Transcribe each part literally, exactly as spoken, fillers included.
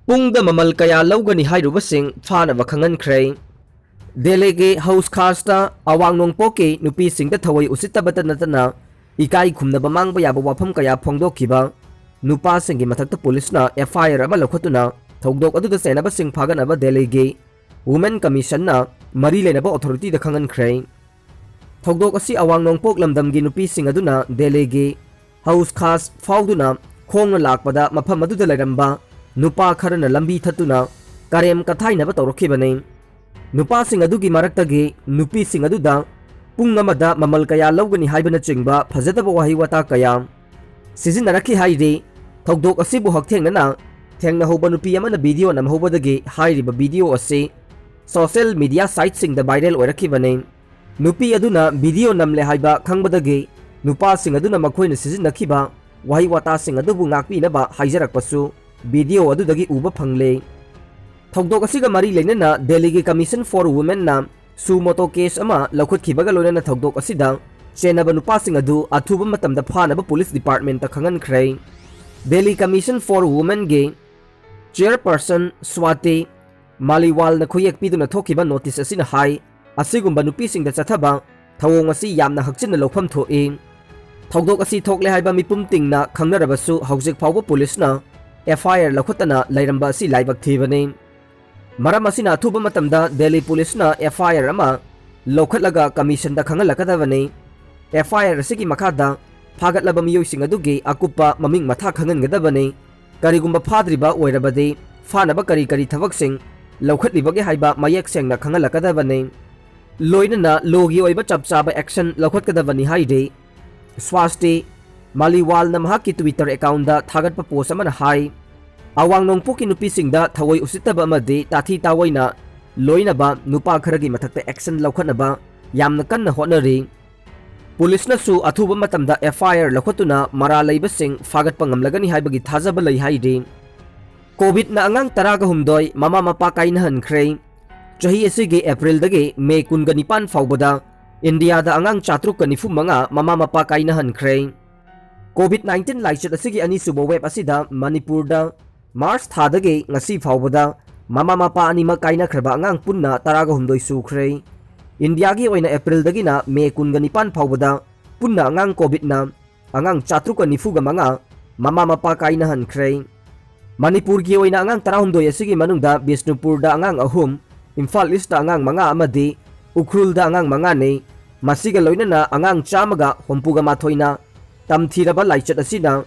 ꯄꯨꯡꯗ ꯃꯃꯜ ꯀꯌꯥ ꯂꯧꯒꯅꯤ ꯍꯥꯏꯔꯨꯕꯁꯤꯡ ꯐꯥꯅꯕ ꯈꯪꯍꯟꯈ꯭ꯔꯦ꯫ ꯗꯦꯜꯂꯤꯒꯤ ꯍꯧꯁ ꯈꯥꯁꯇ ꯑꯋꯥꯡ ꯅꯣꯡꯄꯣꯛꯀꯤ ꯅꯨꯄꯤꯁꯤꯡꯗ ꯊꯑꯣꯏ ꯎꯁꯤꯠꯇꯕꯇ ꯅꯠꯇꯅ ꯏꯀꯥꯏ ꯈꯨꯝꯅꯕ ꯃꯥꯡꯕ ꯌꯥꯕ ꯋꯥꯐꯝ ꯀꯌꯥ ꯐꯣꯡꯗꯣꯛꯈꯤꯕ ꯅꯨꯄꯥꯁꯤꯡꯒꯤ ꯃꯊꯛꯇ ꯄꯨꯂꯤꯁꯅ F I R ꯑꯃ ꯂꯧꯈꯠꯇꯨꯅ ꯊꯧꯗꯣꯛ ꯑꯗꯨꯗ ꯆꯩꯅꯕꯁꯤꯡ ꯐꯥꯒꯠꯅꯕ ꯗꯦꯜꯂꯤꯒꯤ Women Commissionꯅ ꯃꯔꯤ ꯂꯩꯅꯕ authorityꯗ ꯈꯪꯍꯟꯈ꯭ꯔꯦ꯫ ꯊꯧꯗꯣꯛ ꯑꯁꯤ ꯑꯋꯥꯡ ꯅꯣꯡꯄꯣꯛ ꯂꯝꯗꯝꯒꯤ ꯅꯨꯄꯤꯁꯤꯡ ꯑꯗꯨꯅ ꯗꯦꯜꯂꯤꯒꯤ ꯍꯧꯁ ꯈꯥꯁ ꯐꯥꯎꯗꯨꯅ ꯈꯣꯡꯅ ꯂꯥꯛꯄꯗ ꯃꯐꯝ ꯑꯗꯨꯗ ꯂꯩꯔꯝꯕ ꯅꯨꯄꯥ ꯈꯔꯅ ꯂꯝꯕꯤ ꯊꯠꯇꯨꯅ ꯀꯔꯦꯝ ꯀꯊꯥꯏꯅꯕ ꯇꯧꯔꯛꯈꯤꯕꯅꯤ꯫ ꯅꯨꯄꯥꯁꯤꯡ ꯑꯗꯨꯒꯤ ꯃꯔꯛꯇꯒꯤ ꯅꯨꯄꯤꯁꯤꯡ ꯑꯗꯨꯗ ꯄꯨꯡ ꯑꯃꯗ ꯃꯃꯜ ꯀꯌꯥ ꯂꯧꯒꯅꯤ ꯍꯥꯏꯕꯅꯆꯤꯡꯕ ꯐꯖꯗꯕ ꯋꯥꯍꯩ ꯋꯥꯇꯥ ꯀꯌꯥ ꯁꯤꯖꯤꯟꯅꯔꯛꯈꯤ ꯍꯥꯏꯔꯤ꯫ ꯊꯧꯗꯣꯛ ꯑꯁꯤꯕꯨ ꯍꯛꯊꯦꯡꯅꯅ ꯊꯦꯡꯅꯍꯧꯕ ꯅꯨꯄꯤ ꯑꯃꯅ video ꯅꯝꯍꯧꯕꯗꯒꯤ ꯍꯥꯏꯔꯤꯕ video ꯑꯁꯤ social media siteꯁꯤꯡꯗ viral ꯑꯣꯏꯔꯛꯈꯤꯕꯅꯤ꯫ ꯅꯨꯄꯤ ꯑꯗꯨꯅ video ꯅꯝꯂꯦ ꯍꯥꯏꯕ ꯈꯪꯕꯗꯒꯤ ꯅꯨꯄꯥꯁꯤꯡ ꯑꯗꯨꯅ ꯃꯈꯣꯏꯅ ꯁꯤꯖꯤꯟꯅꯈꯤꯕ ꯋꯥꯍꯩ ꯋꯥꯇꯥꯁꯤꯡ ꯑꯗꯨꯕꯨ ꯉꯥꯛꯄꯤꯅꯕ ꯍꯥꯏꯖꯔꯛꯄꯁꯨ video ꯑꯗꯨꯗꯒꯤ ꯎꯕ ꯐꯪꯂꯦ꯫ ꯊꯧꯗꯣꯛ ꯑꯁꯤꯒ ꯃꯔꯤ ꯂꯩꯅꯅ ꯗꯦꯜꯂꯤꯒꯤ Commission for Womenꯅ suo motu case ꯑꯃ ꯂꯧꯈꯠꯈꯤꯕꯒ ꯂꯣꯏꯅꯅ ꯊꯧꯗꯣꯛ ꯑꯁꯤꯗ ꯆꯦꯟꯅꯕ ꯅꯨꯄꯥꯁꯤꯡ ꯑꯗꯨ ꯑꯊꯨꯕ ꯃꯇꯝꯗ ꯐꯥꯅꯕ police departmentꯇ ꯈꯪꯍꯟꯈ꯭ꯔꯦ꯫ Delhi Commission for Womenꯒꯤ chairperson ꯁ꯭ꯋꯥꯇꯤ ꯃꯥꯂꯤꯋꯥꯜꯅ ꯈꯨꯌꯦꯛ ꯄꯤꯗꯨꯅ ꯊꯣꯛꯈꯤꯕ notice ꯑꯁꯤꯅ ꯍꯥꯏ, ꯑꯁꯤꯒꯨꯝꯕ ꯅꯨꯄꯤꯁꯤꯡꯗ ꯆꯠꯊꯕ ꯊꯧꯑꯣꯡ ꯑꯁꯤ ꯌꯥꯝꯅ ꯍꯛꯆꯤꯟꯅ ꯂꯧꯐꯝ ꯊꯣꯛꯏ꯫ ꯊꯧꯗꯣꯛ ꯑꯁꯤ ꯊꯣꯛꯂꯦ ꯍꯥꯏꯕ ꯃꯤꯄꯨꯝ ꯇꯤꯡꯅ ꯈꯪꯅꯔꯕꯁꯨ ꯍꯧꯖꯤꯛ ꯐꯥꯎꯕ ꯄꯨꯂꯤꯁꯅ F I R ꯂꯧꯈꯠꯇꯅ ꯂꯩꯔꯝꯕ ꯑꯁꯤ ꯂꯥꯏꯕꯛ ꯊꯤꯕꯅꯤ꯫ ꯃꯔꯝ ꯑꯁꯤꯅ ꯑꯊꯨꯕ ꯃꯇꯝꯗ ꯗꯦꯜꯂꯤ ꯄꯨꯂꯤꯁꯅ F I R ꯑꯃ ꯂꯧꯈꯠꯂꯒ commissionꯗ ꯈꯪꯍꯜꯂꯛꯀꯗꯕꯅꯤ꯫ F I R ꯑꯁꯤꯒꯤ ꯃꯈꯥꯗ ꯐꯥꯒꯠꯂꯕ ꯃꯤꯑꯣꯏꯁꯤꯡ ꯑꯗꯨꯒꯤ ꯑꯀꯨꯞꯄ ꯃꯃꯤꯡ ꯃꯊꯥ ꯈꯪꯍꯟꯒꯗꯕꯅꯤ꯫ ꯀꯔꯤꯒꯨꯝꯕ ꯐꯥꯗ꯭ꯔꯤꯕ ꯑꯣꯏꯔꯕꯗꯤ ꯐꯥꯅꯕ ꯀꯔꯤ ꯀꯔꯤ ꯊꯕꯛꯁꯤꯡ ꯂꯧꯈꯠꯂꯤꯕꯒꯦ ꯍꯥꯏꯕ ꯃꯌꯦꯛ ꯁꯦꯡꯅ ꯈꯪꯍꯜꯂꯛꯀꯗꯕꯅꯤ꯫ ꯂꯣꯏꯅꯅ lawꯒꯤ ꯑꯣꯏꯕ ꯆꯞ ꯆꯥꯕ action ꯂꯧꯈꯠꯀꯗꯕꯅꯤ ꯍꯥꯏꯔꯤ꯫ ꯁ꯭ꯋꯥꯁꯇꯤ ꯃꯥꯂꯤꯋꯥꯜꯅ ꯃꯍꯥꯛꯀꯤ Twitter accountꯇ ꯊꯥꯒꯠꯄ post ꯑꯃꯅ ꯍꯥꯏ, ꯑꯋꯥꯡ ꯅꯣꯡꯄꯣꯛꯀꯤ ꯅꯨꯄꯤꯁꯤꯡꯗ ꯊꯑꯣꯏ ꯎꯁꯤꯠꯇꯕ ꯑꯃꯗꯤ ꯇꯥꯊꯤ ꯇꯥꯑꯣꯏꯅ ꯂꯣꯏꯅꯕ ꯅꯨꯄꯥ ꯈꯔꯒꯤ ꯃꯊꯛꯇ action ꯂꯧꯈꯠꯅꯕ ꯌꯥꯝꯅ ꯀꯟꯅ ꯍꯣꯠꯅꯔꯤ꯫ ꯄꯨꯂꯤꯁꯅꯁꯨ ꯑꯊꯨꯕ ꯃꯇꯝꯗ F I R ꯂꯧꯈꯠꯇꯨꯅ ꯃꯔꯥꯜ ꯂꯩꯕꯁꯤꯡ ꯐꯥꯒꯠꯄ ꯉꯝꯂꯒꯅꯤ ꯍꯥꯏꯕꯒꯤ ꯊꯥꯖꯕ ꯂꯩ ꯍꯥꯏꯔꯤ꯫ COVIDꯅ ꯑꯉꯥꯡ ꯇꯔꯥꯒ ꯍꯨꯝꯗꯣꯏ ꯃꯃꯥ ꯃꯄꯥ ꯀꯥꯏꯅꯍꯟꯈ꯭ꯔꯦ꯫ ꯆꯍꯤ ꯑꯁꯤꯒꯤ Aprilꯗꯒꯤ May ꯀꯨꯟꯒ ꯅꯤꯄꯥꯟ ꯐꯥꯎꯕꯗ ꯏꯟꯗꯤꯌꯥꯗ ꯑꯉꯥꯡ ꯆꯥꯇ꯭ꯔꯨꯛꯀ ꯅꯤꯐꯨ ꯃꯉꯥ ꯃꯃꯥ ꯃꯄꯥ ꯀꯥꯏꯅꯍꯟꯈ꯭ꯔꯦ꯫ COVID nineteen ꯂꯥꯏꯆꯠ ꯑꯁꯤꯒꯤ ꯑꯅꯤꯁꯨꯕ wave ꯑꯁꯤꯗ ꯃꯅꯤꯄꯨꯔꯗ ꯃꯥꯔꯆ ꯊꯥꯗꯒꯤ ꯉꯁꯤ ꯐꯥꯎꯕꯗ ꯃꯃꯥ ꯃꯄꯥ ꯑꯅꯤꯃꯛ ꯀꯥꯏꯅꯈ꯭ꯔꯕ ꯑꯉꯥꯡ ꯄꯨꯟꯅ ꯇꯔꯥꯒ ꯍꯨꯝꯗꯣꯏ ꯁꯨꯈ꯭ꯔꯦ꯫ ꯏꯟꯗꯤꯌꯥꯒꯤ ꯑꯣꯏꯅ ꯑꯦꯄ꯭ꯔꯤꯜꯗꯒꯤꯅ ꯃꯦ ꯀꯨꯟꯒ ꯅꯤꯄꯥꯟ ꯐꯥꯎꯕꯗ ꯄꯨꯟꯅ ꯑꯉꯥꯡ ꯀꯣꯚꯤꯗꯅ ꯑꯉꯥꯡ ꯆꯥꯇ꯭ꯔꯨꯛꯀ ꯅꯤꯐꯨꯒ ꯃꯉꯥ ꯃꯃꯥ ꯃꯄꯥ ꯀꯥꯏꯅꯍꯟꯈ꯭ꯔꯦ꯫ ꯃꯅꯤꯄꯨꯔꯒꯤ ꯑꯣꯏꯅ ꯑꯉꯥꯡ ꯇꯔꯥꯍꯨꯝꯗꯣꯏ ꯑꯁꯤꯒꯤ ꯃꯅꯨꯡꯗ ꯕꯤꯁꯅꯨꯄꯨꯔꯗ ꯑꯉꯥꯡ ꯑꯍꯨꯝ, ꯏꯝꯐꯥꯜ ꯏꯁꯇ ꯑꯉꯥꯡ ꯃꯉꯥ ꯑꯃꯗꯤ ꯎꯈ꯭ꯔꯨꯜꯗ ꯑꯉꯥꯡ ꯃꯉꯥꯅꯤ꯫ ꯃꯁꯤꯒ ꯂꯣꯏꯅꯅ ꯑꯉꯥꯡ ꯆꯥꯝꯃꯒ ꯍꯨꯝꯐꯨꯒ ꯃꯥꯊꯣꯏꯅ ꯇꯝꯊꯤꯔꯕ ꯂꯥꯏꯆꯠ ꯑꯁꯤꯅ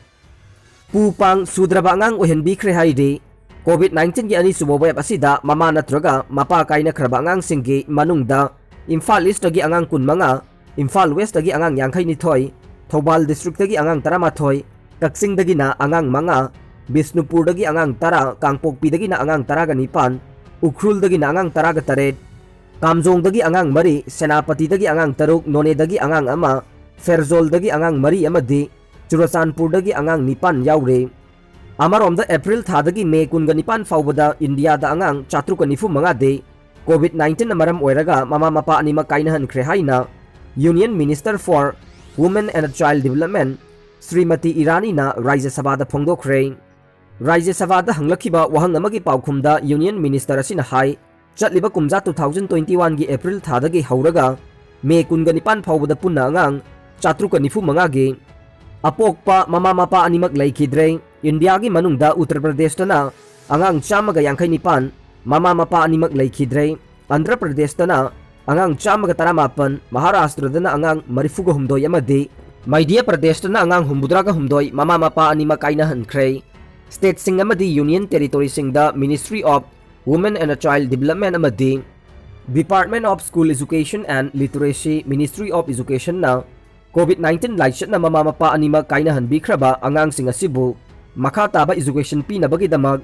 ꯄꯨ ꯄꯥꯡ ꯁꯨꯗ꯭ꯔꯕ ꯑꯉꯥꯡ ꯑꯣꯏꯍꯟꯕꯤꯈ꯭ꯔꯦ ꯍꯥꯏꯔꯤ꯫ ꯀꯣꯚꯤꯗ ꯅꯥꯏꯟꯇꯤꯟꯒꯤ ꯑꯅꯤꯁꯨꯕ ꯋꯦꯕ ꯑꯁꯤꯗ ꯃꯃꯥ ꯅꯠꯇ꯭ꯔꯒ ꯃꯄꯥ ꯀꯥꯏꯅꯈ꯭ꯔꯕ ꯑꯉꯥꯡꯁꯤꯡꯒꯤ ꯃꯅꯨꯡꯗ ꯏꯝꯐꯥꯜ ꯏꯁꯇꯒꯤ ꯑꯉꯥꯡ ꯀꯨꯟꯃꯉꯥ, ꯏꯝꯐꯥꯜ ꯋꯦꯁꯇꯒꯤ ꯑꯉꯥꯡ ꯌꯥꯡꯈꯩꯅꯤꯊꯣꯏ, ꯊꯧꯕꯥꯜ ꯗꯤꯁꯇ꯭ꯔꯤꯛꯇꯒꯤ ꯑꯉꯥꯡ ꯇꯔꯥꯃꯥꯊꯣꯏ, ꯀꯛꯆꯤꯡꯗꯒꯤꯅ ꯑꯉꯥꯡ ꯃꯉꯥ, ꯕꯤꯁꯅꯨꯄꯨꯔꯗꯒꯤ ꯑꯉꯥꯡ ꯇꯔꯥ, ꯀꯥꯡꯄꯣꯛꯄꯤꯗꯒꯤꯅ ꯑꯉꯥꯡ ꯇꯔꯥꯒ ꯅꯤꯄꯥꯟ, ꯎꯈ꯭ꯔꯨꯜꯗꯒꯤꯅ ꯑꯉꯥꯡ ꯇꯔꯥꯒ ꯇꯔꯦꯠ, ꯀꯥꯝꯖꯣꯡꯗꯒꯤ ꯑꯉꯥꯡ ꯃꯔꯤ, ꯁꯦꯅꯥꯄꯇꯤꯗꯒꯤ ꯑꯉꯥꯡ ꯇꯔꯨꯛ, ꯅꯣꯅꯦꯗꯒꯤ ꯑꯉꯥꯡ ꯑꯃ, ꯐꯦꯔꯖꯣꯜꯗꯒꯤ ꯑꯉꯥꯡ ꯃꯔꯤ ꯑꯃꯗꯤ ꯆꯨꯔꯆꯥꯟꯄꯨꯔꯗꯒꯤ ꯑꯉꯥꯡ ꯅꯤꯄꯥꯟ ꯌꯥꯎꯔꯦ꯫ ꯑꯃꯔꯣꯝꯗ ꯑꯦꯄ꯭ꯔꯤꯜ ꯊꯥꯗꯒꯤ ꯃꯦ ꯀꯨꯟꯒ ꯅꯤꯄꯥꯟ ꯐꯥꯎꯕꯗ ꯏꯟꯗꯤꯌꯥꯗ ꯑꯉꯥꯡ ꯆꯥꯇ꯭ꯔꯨꯛꯀ ꯅꯤꯐꯨ ꯃꯉꯥꯗꯤ ꯀꯣꯚꯤꯗ ꯅꯥꯏꯟꯇꯤꯟꯅ ꯃꯔꯝ ꯑꯣꯏꯔꯒ ꯃꯃꯥ ꯃꯄꯥ ꯑꯅꯤꯃꯛ ꯀꯥꯏꯅꯍꯟꯈ꯭ꯔꯦ ꯍꯥꯏꯅ Union Minister for Women and Child Development Shrimati ꯏꯔꯥꯅꯤꯅ ꯔꯥꯖ꯭ꯌ ꯁꯚꯥꯗ ꯐꯣꯡꯗꯣꯛꯈ꯭ꯔꯦ꯫ ꯔꯥꯖ꯭ꯌ ꯁꯚꯥꯗ ꯍꯪꯂꯛꯈꯤꯕ ꯋꯥꯍꯪ ꯑꯃꯒꯤ ꯄꯥꯎꯈꯨꯝꯗ Union Minister ꯑꯁꯤꯅ ꯍꯥꯏ, ꯆꯠꯂꯤꯕ ꯀꯨꯝꯖꯥ two thousand twenty one ꯒꯤ ꯑꯦꯄ꯭ꯔꯤꯜ ꯊꯥꯗꯒꯤ ꯍꯧꯔꯒ ꯃꯦ ꯀꯨꯟꯒ ꯅꯤꯄꯥꯟ ꯐꯥꯎꯕꯗ ꯄꯨꯟꯅ ꯑꯉꯥꯡ ꯆꯥꯇ꯭ꯔꯨꯛꯀ ꯅꯤꯐꯨ ꯃꯉꯥꯒꯤ ꯑꯄꯣꯛꯄ ꯃꯃꯥ ꯃꯄꯥ ꯑꯅꯤꯃꯛ ꯂꯩꯈꯤꯗ꯭ꯔꯦ꯫ ꯏꯟꯗꯤꯌꯥꯒꯤ ꯃꯅꯨꯡꯗ ꯎꯠꯇꯔ ꯄ꯭ꯔꯗꯦꯁꯇꯅ ꯑꯉꯥꯡ ꯆꯥꯝꯃꯒ ꯌꯥꯡꯈꯩ ꯅꯤꯄꯥꯟ ꯃꯃꯥ ꯃꯄꯥ ꯑꯅꯤꯃꯛ ꯂꯩꯈꯤꯗ꯭ꯔꯦ꯫ ꯑꯟꯙ꯭ꯔ ꯄ꯭ꯔꯗꯦꯁꯇꯅ ꯑꯉꯥꯡ ꯆꯥꯝꯃꯒ ꯇꯔꯥꯃꯥꯄꯟ, ꯃꯍꯥꯔꯥꯁꯇ꯭ꯔꯗꯅ ꯑꯉꯥꯡ ꯃꯔꯤꯐꯨꯒ ꯍꯨꯝꯗꯣꯏ ꯑꯃꯗꯤ ꯃꯙ꯭ꯌ ꯄ꯭ꯔꯗꯦꯁꯇꯅ ꯑꯉꯥꯡ ꯍꯨꯝꯐꯨꯇꯔꯥꯒ ꯍꯨꯝꯗꯣꯏ ꯃꯃꯥ ꯃꯄꯥ ꯑꯅꯤꯃꯛ ꯀꯥꯏꯅꯍꯟꯈ꯭ꯔꯦ꯫ ꯁ꯭ꯇꯦꯠꯁꯤꯡ ꯑꯃꯗꯤ union ꯇꯦꯔꯤꯇꯣꯔꯤꯁꯤꯡꯗ Ministry of Women and Child Development ꯑꯃꯗꯤ Department of School Education and Literacy, Ministry of Educationꯅ ꯀꯣꯚꯤꯗ ꯅꯥꯏꯟꯇꯤꯟ ꯂꯥꯏꯆꯠꯅ ꯃꯃꯥ ꯃꯄꯥ ꯑꯅꯤꯃꯛ ꯀꯥꯏꯅꯍꯟꯕꯤꯈ꯭ꯔꯕ ꯑꯉꯥꯡꯁꯤꯡ ꯑꯁꯤꯕꯨ ꯃꯈꯥ ꯇꯥꯕ education ꯄꯤꯅꯕꯒꯤꯗꯃꯛ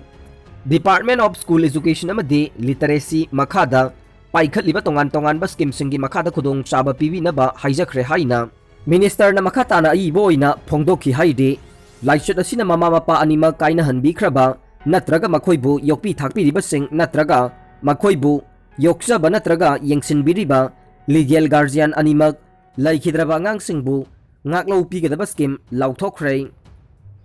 Department of School Education ꯑꯃꯗꯤ Literacy ꯃꯈꯥꯗ ꯄꯥꯏꯈꯠꯂꯤꯕ ꯇꯣꯉꯥꯟ ꯇꯣꯉꯥꯟꯕ schemeꯁꯤꯡꯒꯤ ꯃꯈꯥꯗ ꯈꯨꯗꯣꯡꯆꯥꯕ ꯄꯤꯕꯤꯅꯕ ꯍꯥꯏꯖꯈ꯭ꯔꯦ ꯍꯥꯏꯅ Ministerꯅ ꯃꯈꯥ ꯇꯥꯅ ꯑꯏꯕ ꯑꯣꯏꯅ ꯐꯣꯡꯗꯣꯛꯈꯤ ꯍꯥꯏꯗꯤ, ꯂꯥꯏꯆꯠ ꯑꯁꯤꯅ ꯃꯃꯥ ꯃꯄꯥ ꯑꯅꯤꯃꯛ ꯀꯥꯏꯅꯍꯟꯕꯤꯈ꯭ꯔꯕ ꯅꯠꯇ꯭ꯔꯒ ꯃꯈꯣꯏꯕꯨ ꯌꯣꯛꯄꯤ ꯊꯥꯛꯄꯤꯔꯤꯕꯁꯤꯡ ꯅꯠꯇ꯭ꯔꯒ ꯃꯈꯣꯏꯕꯨ ꯌꯣꯛꯆꯕ ꯅꯠꯇ꯭ꯔꯒ ꯌꯦꯡꯁꯤꯟꯕꯤꯔꯤꯕ legal guardian ꯑꯅꯤꯃꯛ ꯂꯩꯈꯤꯗ꯭ꯔꯕ ꯑꯉꯥꯡꯁꯤꯡꯕꯨ ꯉꯥꯛꯂꯧ ꯄꯤꯒꯗꯕ scheme ꯂꯥꯎꯊꯣꯛꯈ꯭ꯔꯦ꯫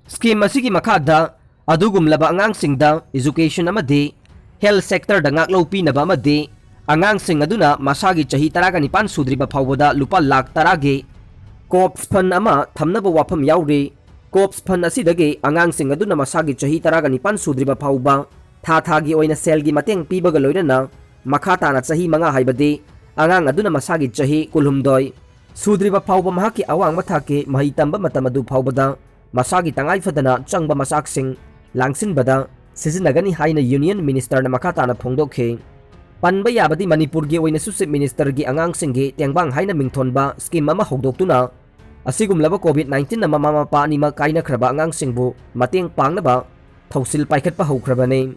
Scheme ꯑꯁꯤꯒꯤ ꯃꯈꯥꯗ ꯑꯗꯨꯒꯨꯝꯂꯕ ꯑꯉꯥꯡꯁꯤꯡꯗ education ꯑꯃꯗꯤ health sectorꯗ ꯉꯥꯛꯂꯧ ꯄꯤꯅꯕ ꯑꯃꯗꯤ ꯑꯉꯥꯡꯁꯤꯡ ꯑꯗꯨꯅ ꯃꯁꯥꯒꯤ ꯆꯍꯤ ꯇꯔꯥꯒ ꯅꯤꯄꯥꯟ ꯁꯨꯗ꯭ꯔꯤꯕ ꯐꯥꯎꯕꯗ ꯂꯨꯄꯥ ꯂꯥꯈ ꯇꯔꯥꯒꯤ COPS fund ꯑꯃ ꯊꯝꯅꯕ ꯋꯥꯐꯝ ꯌꯥꯎꯔꯤ꯫ COPS fund ꯑꯁꯤꯗꯒꯤ ꯑꯉꯥꯡꯁꯤꯡ ꯑꯗꯨꯅ ꯃꯁꯥꯒꯤ ꯆꯍꯤ ꯇꯔꯥꯒ ꯅꯤꯄꯥꯟ ꯁꯨꯗ꯭ꯔꯤꯕ ꯐꯥꯎꯕ ꯊꯥ ꯊꯥꯒꯤ ꯑꯣꯏꯅ ꯁꯦꯜꯒꯤ ꯃꯇꯦꯡ ꯄꯤꯕꯒ ꯂꯣꯏꯅꯅ ꯃꯈꯥ ꯇꯥꯅ ꯆꯍꯤ ꯃꯉꯥ, ꯍꯥꯏꯕꯗꯤ ꯑꯉꯥꯡ ꯑꯗꯨꯅ ꯃꯁꯥꯒꯤ ꯆꯍꯤ ꯀꯨꯟꯍꯨꯝꯗꯣꯏ ꯁꯨꯗ꯭ꯔꯤꯕ ꯐꯥꯎꯕ ꯃꯍꯥꯛꯀꯤ ꯑꯋꯥꯡꯕ ꯊꯥꯛꯀꯤ ꯃꯍꯩ ꯇꯝꯕ ꯃꯇꯝ ꯑꯗꯨ ꯐꯥꯎꯕꯗ ꯃꯁꯥꯒꯤ ꯇꯉꯥꯏ ꯐꯗꯅ ꯆꯪꯕ ꯃꯆꯥꯛꯁꯤꯡ ꯂꯥꯡꯁꯤꯟꯕꯗ ꯁꯤꯖꯤꯟꯅꯒꯅꯤ ꯍꯥꯏꯅ Union Ministerꯅ ꯃꯈꯥ ꯇꯥꯅ ꯐꯣꯡꯗꯣꯛꯈꯤ꯫ ꯄꯟꯕ ꯌꯥꯕꯗꯤ, ꯃꯅꯤꯄꯨꯔꯒꯤ ꯑꯣꯏꯅꯁꯨ Chief Ministerꯒꯤ ꯑꯉꯥꯡꯁꯤꯡꯒꯤ ꯇꯦꯡꯕꯥꯡ ꯍꯥꯏꯅ ꯃꯤꯡꯊꯣꯟꯕ scheme ꯑꯃ ꯍꯧꯗꯣꯛꯇꯨꯅ ꯑꯁꯤꯒꯨꯝꯂꯕ COVID nineteenꯅ ꯃꯃꯥ ꯃꯄꯥ ꯑꯅꯤꯃꯛ ꯀꯥꯏꯅꯈ꯭ꯔꯕ ꯑꯉꯥꯡꯁꯤꯡꯕꯨ ꯃꯇꯦꯡ ꯄꯥꯡꯅꯕ ꯊꯧꯁꯤꯜ ꯄꯥꯏꯈꯠꯄ ꯍꯧꯈ꯭ꯔꯕꯅꯤ꯫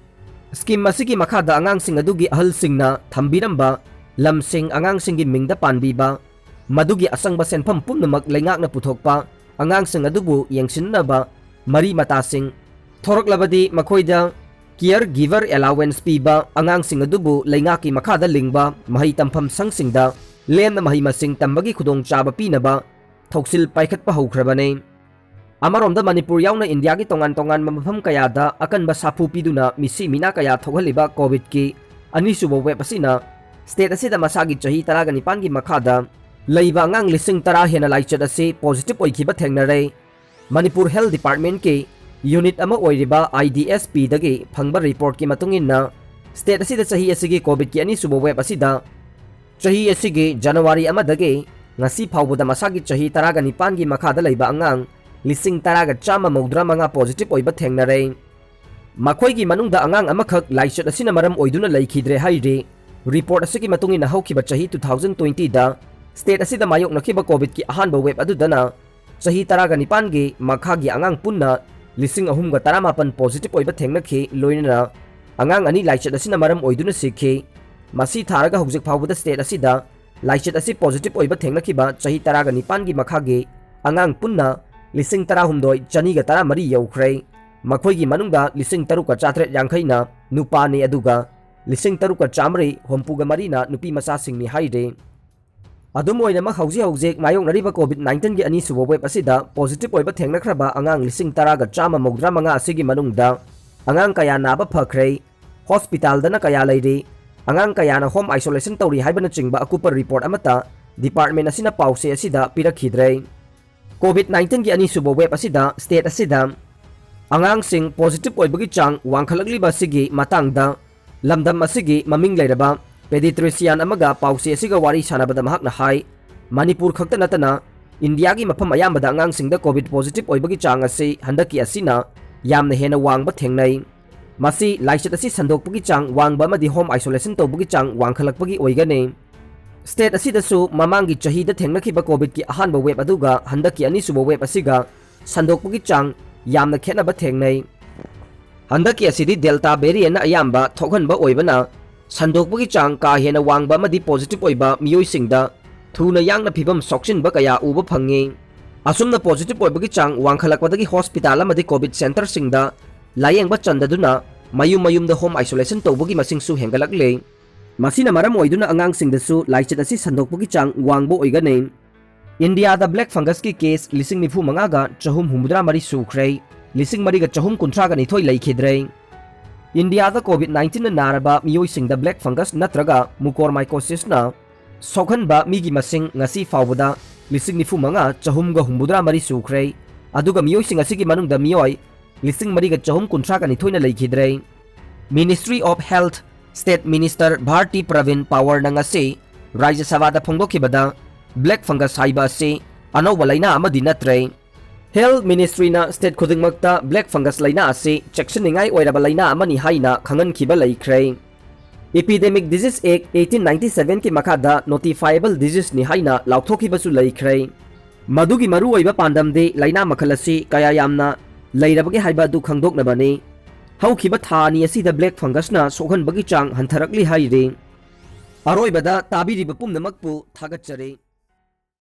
Scheme ꯑꯁꯤꯒꯤ ꯃꯈꯥꯗ ꯑꯉꯥꯡꯁꯤꯡ ꯑꯗꯨꯒꯤ ꯑꯍꯜꯁꯤꯡꯅ ꯊꯝꯕꯤꯔꯝꯕ ꯂꯝꯁꯤꯡ ꯑꯉꯥꯡꯁꯤꯡꯒꯤ ꯃꯤꯡꯗ ꯄꯥꯟꯕꯤꯕ, ꯃꯗꯨꯒꯤ ꯑꯆꯪꯕ ꯁꯦꯟꯐꯝ ꯄꯨꯝꯅꯃꯛ ꯂꯩꯉꯥꯛꯅ ꯄꯨꯊꯣꯛꯄ, ꯑꯉꯥꯡꯁꯤꯡ ꯑꯗꯨꯕꯨ ꯌꯦꯡꯁꯤꯟꯅꯕ ꯃꯔꯤ ꯃꯇꯥꯁꯤꯡ, ꯊꯣꯔꯛꯂꯕꯗꯤ ꯃꯈꯣꯏꯗ care giver allowance ꯄꯤꯕ, ꯑꯉꯥꯡꯁꯤꯡ ꯑꯗꯨꯕꯨ ꯂꯩꯉꯥꯛꯀꯤ ꯃꯈꯥꯗ ꯂꯤꯡꯕ ꯃꯍꯩ ꯇꯝꯐꯝ ꯁꯪꯁꯤꯡꯗ ꯂꯦꯝꯅ ꯃꯍꯩ ꯃꯁꯤꯡ ꯇꯝꯕꯒꯤ ꯈꯨꯗꯣꯡꯆꯥꯕ ꯄꯤꯅꯕ ꯊꯧꯁꯤꯜ ꯄꯥꯏꯈꯠꯄ ꯍꯧꯈ꯭ꯔꯕꯅꯤ꯫ ꯑꯃꯔꯣꯝꯗ, ꯃꯅꯤꯄꯨꯔ ꯌꯥꯎꯅ ꯏꯟꯗꯤꯌꯥꯒꯤ ꯇꯣꯉꯥꯟ ꯇꯣꯉꯥꯟꯕ ꯃꯐꯝ ꯀꯌꯥꯗ ꯑꯀꯟꯕ ꯁꯥꯐꯨ ꯄꯤꯗꯨꯅ ꯃꯤꯁꯤ ꯃꯤꯅꯥ ꯀꯌꯥ ꯊꯣꯛꯍꯜꯂꯤꯕ COVIDꯀꯤ ꯑꯅꯤꯁꯨꯕ wave ꯑꯁꯤꯅ state ꯑꯁꯤꯗ ꯃꯁꯥꯒꯤ ꯆꯍꯤ ꯇꯔꯥꯒ ꯅꯤꯄꯥꯟꯒꯤ ꯃꯈꯥꯗ ꯂꯩꯕ ꯑꯉꯥꯡ ꯂꯤꯁꯤꯡ ꯇꯔꯥ ꯍꯦꯟꯅ ꯂꯥꯏꯆꯠ ꯑꯁꯤ positive ꯑꯣꯏꯈꯤꯕ ꯊꯦꯡꯅꯔꯦ꯫ ꯃꯅꯤꯄꯨꯔ Health Departmentꯀꯤ unit ꯑꯃ ꯑꯣꯏꯔꯤꯕ IDSPꯗꯒꯤ ꯐꯪꯕ reportꯀꯤ ꯃꯇꯨꯡ ꯏꯟꯅ, state ꯑꯁꯤꯗ ꯆꯍꯤ ꯑꯁꯤꯒꯤ COVIDꯀꯤ ꯑꯅꯤꯁꯨꯕ wave ꯑꯁꯤꯗ ꯆꯍꯤ ꯑꯁꯤꯒꯤ January ꯑꯃꯗꯒꯤ ꯉꯁꯤ ꯐꯥꯎꯕꯗ ꯃꯁꯥꯒꯤ ꯆꯍꯤ ꯇꯔꯥꯒ ꯅꯤꯄꯥꯟꯒꯤ ꯃꯈꯥꯗ ꯂꯩꯕ ꯑꯉꯥꯡ ꯂꯤꯁꯤꯡ ꯇꯔꯥꯒ ꯆꯥꯝꯃ ꯃꯧꯗ꯭ꯔꯥ ꯃꯉꯥ positive ꯑꯣꯏꯕ ꯊꯦꯡꯅꯔꯦ꯫ ꯃꯈꯣꯏꯒꯤ ꯃꯅꯨꯡꯗ ꯑꯉꯥꯡ ꯑꯃꯈꯛ ꯂꯥꯏꯆꯠ ꯑꯁꯤꯅ ꯃꯔꯝ ꯑꯣꯏꯗꯨꯅ ꯂꯩꯈꯤꯗ꯭ꯔꯦ ꯍꯥꯏꯔꯤ꯫ Report ꯑꯁꯤꯒꯤ ꯃꯇꯨꯡ ꯏꯟꯅ, ꯍꯧꯈꯤꯕ ꯆꯍꯤ two thousand twentyꯗ state ꯑꯁꯤꯗ ꯃꯥꯌꯣꯛꯅꯈꯤꯕ COVIDꯀꯤ ꯑꯍꯥꯟꯕ wave ꯑꯗꯨꯗꯅ ꯆꯍꯤ ꯇꯔꯥꯒ ꯅꯤꯄꯥꯟꯒꯤ ꯃꯈꯥꯒꯤ ꯑꯉꯥꯡ ꯄꯨꯟꯅ ꯂꯤꯁꯤꯡ ꯑꯍꯨꯝꯒ ꯇꯔꯥꯃꯥꯄꯟ positive ꯑꯣꯏꯕ ꯊꯦꯡꯅꯈꯤ, ꯂꯣꯏꯅꯅ ꯑꯉꯥꯡ ꯑꯅꯤ ꯂꯥꯏꯆꯠ ꯑꯁꯤꯅ ꯃꯔꯝ ꯑꯣꯏꯗꯨꯅ ꯁꯤꯈꯤ꯫ ꯃꯁꯤ ꯊꯥꯔꯒ ꯍꯧꯖꯤꯛ ꯐꯥꯎꯕꯗ state ꯑꯁꯤꯗ ꯂꯥꯏꯆꯠ ꯑꯁꯤ positive ꯑꯣꯏꯕ ꯊꯦꯡꯅꯈꯤꯕ ꯆꯍꯤ ꯇꯔꯥꯒ ꯅꯤꯄꯥꯟꯒꯤ ꯃꯈꯥꯒꯤ ꯑꯉꯥꯡ ꯄꯨꯟꯅ ꯂꯤꯁꯤꯡ ꯇꯔꯥꯍꯨꯝꯗꯣꯏ ꯆꯅꯤꯒ ꯇꯔꯥꯃꯔꯤ ꯌꯧꯈ꯭ꯔꯦ꯫ ꯃꯈꯣꯏꯒꯤ ꯃꯅꯨꯡꯗ ꯂꯤꯁꯤꯡ ꯇꯔꯨꯛꯀ ꯆꯥꯇ꯭ꯔꯦꯠ ꯌꯥꯡꯈꯩꯅ ꯅꯨꯄꯥꯅꯤ, ꯑꯗꯨꯒ ꯂꯤꯁꯤꯡ ꯇꯔꯨꯛꯀ ꯆꯥꯃꯔꯤ ꯍꯨꯝꯐꯨꯒ ꯃꯔꯤꯅ ꯅꯨꯄꯤ ꯃꯆꯥꯁꯤꯡꯅꯤ ꯍꯥꯏꯔꯤ꯫ ꯑꯗꯨꯝ ꯑꯣꯏꯅꯃꯛ, ꯍꯧꯖꯤꯛ ꯍꯧꯖꯤꯛ ꯃꯥꯌꯣꯛꯅꯔꯤꯕ COVID nineteen ꯒꯤ ꯑꯅꯤꯁꯨꯕ wave ꯑꯁꯤꯗ positive ꯑꯣꯏꯕ ꯊꯦꯡꯅꯈ꯭ꯔꯕ ꯑꯉꯥꯡ ꯂꯤꯁꯤꯡ ꯇꯔꯥꯒ ꯆꯥꯝꯃ ꯃꯧꯗ꯭ꯔꯥ ꯃꯉꯥ ꯑꯁꯤꯒꯤ ꯃꯅꯨꯡꯗ ꯑꯉꯥꯡ ꯀꯌꯥ ꯅꯥꯕ ꯐꯈ꯭ꯔꯦ, hospital ꯗꯅ ꯀꯌꯥ ꯂꯩꯔꯤ, ꯑꯉꯥꯡ ꯀꯌꯥꯅ home isolation ꯇꯧꯔꯤ ꯍꯥꯏꯕꯅꯆꯤꯡꯕ ꯑꯀꯨꯞꯄ report ꯑꯃꯠꯇ department ꯑꯁꯤꯅ ꯄꯥꯎꯆꯦ ꯑꯁꯤꯗ ꯄꯤꯔꯛꯈꯤꯗ꯭ꯔꯦ꯫ COVID nineteen ꯒꯤ ꯑꯅꯤꯁꯨꯕ wave ꯑꯁꯤꯗ state ꯑꯁꯤꯗ ꯑꯉꯥꯡꯁꯤꯡ positive ꯑꯣꯏꯕꯒꯤ ꯆꯥꯡ ꯋꯥꯡꯈꯠꯂꯛꯂꯤꯕ ꯑꯁꯤꯒꯤ ꯃꯇꯥꯡꯗ ꯂꯝꯗꯝ ꯑꯁꯤꯒꯤ ꯃꯃꯤꯡ ꯂꯩꯔꯕ pediatrician ꯑꯃꯒ ꯄꯥꯎꯆꯦ ꯑꯁꯤꯒ ꯋꯥꯔꯤ ꯁꯥꯟꯅꯕꯗ ꯃꯍꯥꯛꯅ ꯍꯥꯏ, ꯃꯅꯤꯄꯨꯔ ꯈꯛꯇ ꯅꯠꯇꯅ ꯏꯟꯗꯤꯌꯥꯒꯤ ꯃꯐꯝ ꯑꯌꯥꯝꯕꯗ ꯑꯉꯥꯡꯁꯤꯡꯗ COVID positive ꯑꯣꯏꯕꯒꯤ ꯆꯥꯡ ꯑꯁꯤ ꯍꯟꯗꯛꯀꯤ ꯑꯁꯤꯅ ꯌꯥꯝꯅ ꯍꯦꯟꯅ ꯋꯥꯡꯕ ꯊꯦꯡꯅꯩ꯫ ꯃꯁꯤ ꯂꯥꯏꯆꯠ ꯑꯁꯤ ꯁꯟꯗꯣꯛꯄꯒꯤ ꯆꯥꯡ ꯋꯥꯡꯕ ꯑꯃꯗꯤ home isolation ꯇꯧꯕꯒꯤ ꯆꯥꯡ ꯋꯥꯡꯈꯠꯂꯛꯄꯒꯤ ꯑꯣꯏꯒꯅꯤ꯫ State ꯑꯁꯤꯗꯁꯨ ꯃꯃꯥꯡꯒꯤ ꯆꯍꯤꯗ ꯊꯦꯡꯅꯈꯤꯕ COVID ꯀꯤ ꯑꯍꯥꯟꯕ wave ꯑꯗꯨꯒ ꯍꯟꯗꯛꯀꯤ ꯑꯅꯤꯁꯨꯕ wave ꯑꯁꯤꯒ ꯁꯟꯗꯣꯛꯄꯒꯤ ꯆꯥꯡ ꯌꯥꯝꯅ ꯈꯦꯠꯅꯕ ꯊꯦꯡꯅꯩ꯫ ꯍꯟꯗꯛꯀꯤ ꯑꯁꯤꯗꯤ Delta variant ꯅ ꯑꯌꯥꯝꯕ ꯊꯣꯛꯍꯟꯕ ꯑꯣꯏꯕꯅ, ꯁꯟꯗꯣꯛꯄꯒꯤ ꯆꯥꯡ ꯀꯥ ꯍꯦꯟꯅ ꯋꯥꯡꯕ ꯑꯃꯗꯤ positive ꯑꯣꯏꯕ ꯃꯤꯑꯣꯏꯁꯤꯡꯗ ꯊꯨꯅ ꯌꯥꯡꯅ ꯐꯤꯚꯝ ꯁꯣꯛꯆꯤꯟꯕ ꯀꯌꯥ ꯎꯕ ꯐꯪꯉꯤ꯫ ꯑꯁꯨꯝꯅ positive ꯑꯣꯏꯕꯒꯤ ꯆꯥꯡ ꯋꯥꯡꯈꯠꯂꯛꯄꯗꯒꯤ hospital ꯑꯃꯗꯤ COVID centre ꯁꯤꯡꯗ ꯂꯥꯌꯦꯡꯕ ꯆꯟꯗꯗꯨꯅ ꯃꯌꯨꯝ ꯃꯌꯨꯝꯗ home isolation ꯇꯧꯕꯒꯤ ꯃꯁꯤꯡꯁꯨ ꯍꯦꯟꯒꯠꯂꯛꯂꯦ꯫ ꯃꯁꯤꯅ ꯃꯔꯝ ꯑꯣꯏꯗꯨꯅ ꯑꯉꯥꯡꯁꯤꯡꯗꯁꯨ ꯂꯥꯏꯆꯠ ꯑꯁꯤ ꯁꯟꯗꯣꯛꯄꯒꯤ ꯆꯥꯡ ꯋꯥꯡꯕ ꯑꯣꯏꯒꯅꯤ꯫ ꯏꯟꯗꯤꯌꯥꯗ black fungus ꯀꯤ case ꯂꯤꯁꯤꯡ ꯅꯤꯐꯨ ꯃꯉꯥꯒ ꯆꯍꯨꯝ ꯍꯨꯝꯐꯨꯇꯔꯥ ꯃꯔꯤ ꯁꯨꯈ꯭ꯔꯦ, ꯂꯤꯁꯤꯡ ꯃꯔꯤꯒ ꯆꯍꯨꯝ ꯀꯨꯟꯊ꯭ꯔꯥꯒ ꯅꯤꯊꯣꯏ ꯂꯩꯈꯤꯗ꯭ꯔꯦ꯫ ꯏꯟꯗꯤꯌꯥꯗ COVID nineteen ꯅ ꯅꯥꯔꯕ ꯃꯤꯑꯣꯏꯁꯤꯡꯗ black fungus ꯅꯠꯇ꯭ꯔꯒ mucormycosis ꯅ ꯁꯣꯛꯍꯟꯕ ꯃꯤꯒꯤ ꯃꯁꯤꯡ ꯉꯁꯤ ꯐꯥꯎꯕꯗ ꯂꯤꯁꯤꯡ ꯅꯤꯐꯨ ꯃꯉꯥ ꯆꯍꯨꯝꯒ ꯍꯨꯝꯐꯨꯇꯔꯥ ꯃꯔꯤ ꯁꯨꯈ꯭ꯔꯦ, ꯑꯗꯨꯒ ꯃꯤꯑꯣꯏꯁꯤꯡ ꯑꯁꯤꯒꯤ ꯃꯅꯨꯡꯗ ꯃꯤꯑꯣꯏ ꯂꯤꯁꯤꯡ ꯃꯔꯤꯒ ꯆꯍꯨꯝ ꯀꯨꯟꯊ꯭ꯔꯥꯒ ꯅꯤꯊꯣꯏꯅ ꯂꯩꯈꯤꯗ꯭ꯔꯦ꯫ Ministry of Health State Minister Bharti Pravin Pawar ꯅ ꯉꯁꯤ ꯔꯥꯖ꯭ꯌ ꯁꯚꯥꯗ ꯐꯣꯡꯗꯣꯛꯈꯤꯕꯗ, black fungus ꯍꯥꯏꯕ ꯑꯁꯤ ꯑꯅꯧꯕ ꯂꯥꯏꯅꯥ ꯑꯃꯗꯤ ꯅꯠꯇ꯭ꯔꯦ꯫ Health Ministry ꯅ state ꯈꯨꯗꯤꯡꯃꯛꯇ black fungus ꯂꯥꯏꯅꯥ ꯑꯁꯤ ꯆꯦꯛꯁꯤꯟꯅꯤꯡꯉꯥꯏ ꯑꯣꯏꯔꯕ ꯂꯥꯏꯅꯥ ꯑꯃꯅꯤ ꯍꯥꯏꯅ ꯈꯪꯍꯟꯈꯤꯕ ꯂꯩꯈ꯭ꯔꯦ꯫ Epidemic Disease Act eighteen ninety seven ꯀꯤ ꯃꯈꯥꯗ notifiable disease ꯅꯤ ꯍꯥꯏꯅ ꯂꯥꯎꯊꯣꯛꯈꯤꯕꯁꯨ ꯂꯩꯈ꯭ꯔꯦ꯫ ꯃꯗꯨꯒꯤ ꯃꯔꯨꯑꯣꯏꯕ ꯄꯥꯟꯗꯝꯗꯤ ꯂꯥꯏꯅꯥ ꯃꯈꯜ ꯑꯁꯤ ꯀꯌꯥ ꯌꯥꯝꯅ ꯂꯩꯔꯕꯒꯦ ꯍꯥꯏꯕ ꯑꯗꯨ ꯈꯪꯗꯣꯛꯅꯕꯅꯤ꯫ ꯍꯧꯈꯤꯕ ꯊꯥ ꯑꯅꯤ ꯑꯁꯤꯗ black fungus ꯅ ꯁꯣꯛꯍꯟꯕꯒꯤ ꯆꯥꯡ ꯍꯟꯊꯔꯛꯂꯤ ꯍꯥꯏꯔꯤ꯫ ꯑꯔꯣꯏꯕꯗ ꯇꯥꯕꯤꯔꯤꯕ ꯄꯨꯝꯅꯃꯛꯄꯨ ꯊꯥꯒꯠꯆꯔꯤ꯫